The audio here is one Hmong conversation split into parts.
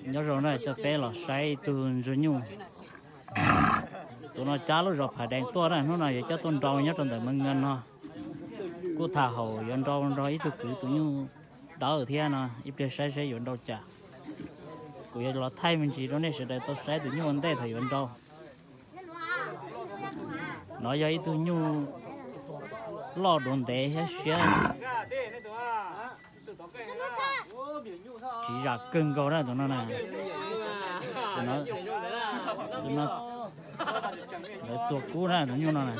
Nyob zoo na, coj peb los saib ib tug ntsuag nyuj. Tus no cab lub zos Phav Dees tuaj na, hnub no yuav coj tuaj nrau nyob rau ntawm Meej Nka no. Kuj tham haum yuav nrau nrog ib tug kwv tus nyuj dawb thiab no, ib pliag saib saib yuav nrau cas. Kuv yuav los thaij me ntsis rau nej sawv daws tau saib tus nyuj ua ntej thaum yuav nrau. No yog ib tug nyuj loj duav ntev thiab siab tsiv zam kawg nkaus na tus no na. Tus no, tus no lawv txua kub na tus nyuj no na.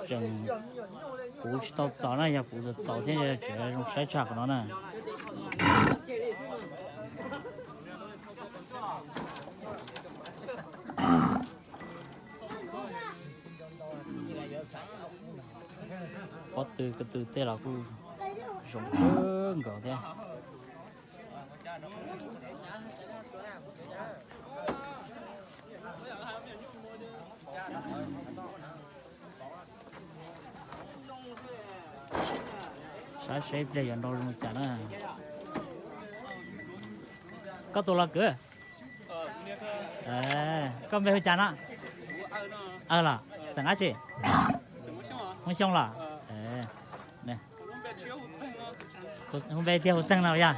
Tseem puv tsis tau txaus na, yog puv txaus txaus thiab tseem zoo saib tshaj qhov no na. Pob tw ko tw tej los kuj zoo kawg nkaus thiab. Saib seb pliag yuav nrau zoo li cas na. Koj tus los kwv? Koj npe hu cas no? Aw los, xeem dab tsi? Hmoob Xyooj los? Hu npe tiag hu Txeeg no yog?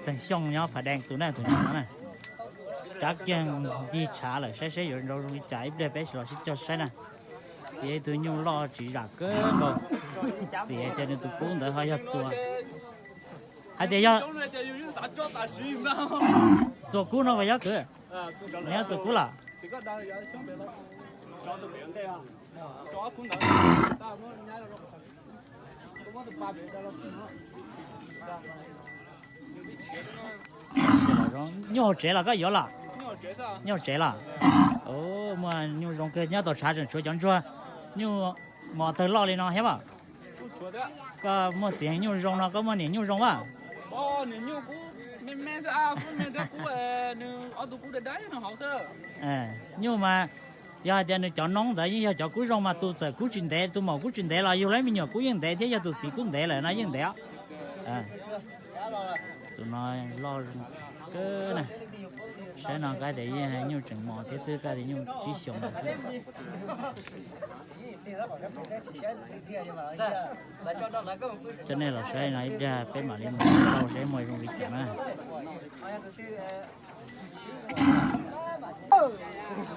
Txeeg Xyooj nyob Phav Dees tus na, tus no na. Kab kiag ncig tshav lawm, saib seb yuav nrau zoo li cas, ib pliag peb los sib cog saib na. Yog ib tug nyuj loj tsiv zam kawg nkaus. Txiv hais tias nws tus kub ntawd ho yog txua. Hais tias yog txua kub no puas yog kwv? Nws yog txua kub los? Nyuj hauv tsev los koj yuav los? Nyuj hauv tsev los? Muaj nyuj zoo kawg, nyob tom tshav tseem tshuav cov ntsuag nyuj mos tawg loj li no thiab as. Koj muaj txiv heev nyuj zoo no, koj muaj niam nyuj zoo as? Nyuj mas yog hais tias nws cov noob ntawd yeej yog cov kub zoo mas tus txawm kub tsis ntev, tus maum kub tsis ntev los yug lawv me nyuam kub yeej ntev thiab, yog tus txiv kub ntev lawm no yeej ntev os. Tus no loj kawg na. Saib no kab tias yeej nyuj tseem mos thiab xwb, kab tias nyuj tsib xyoos lawm xwb. Coj nej los saib no ib pliag peb mam li mus saib muaj zoo li cas na.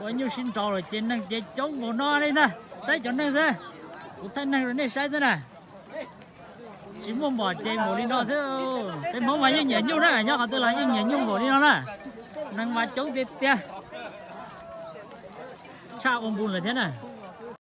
Ua nyuj sib nrau lawm ces neeg ces coob npaum no li ntag, saib cov neeg xwb. Kuv thaij neeg rau nej saib xwb na. Tsis muaj mom ces npaum li no xwb. Peb Hmoob mas yeej nyiam nyuj na, nyob qhov twg los yeej nyiam nyuj npaum li no na. Neeg mas coob tiag tiag, tshaj ua npu lawm thiab na.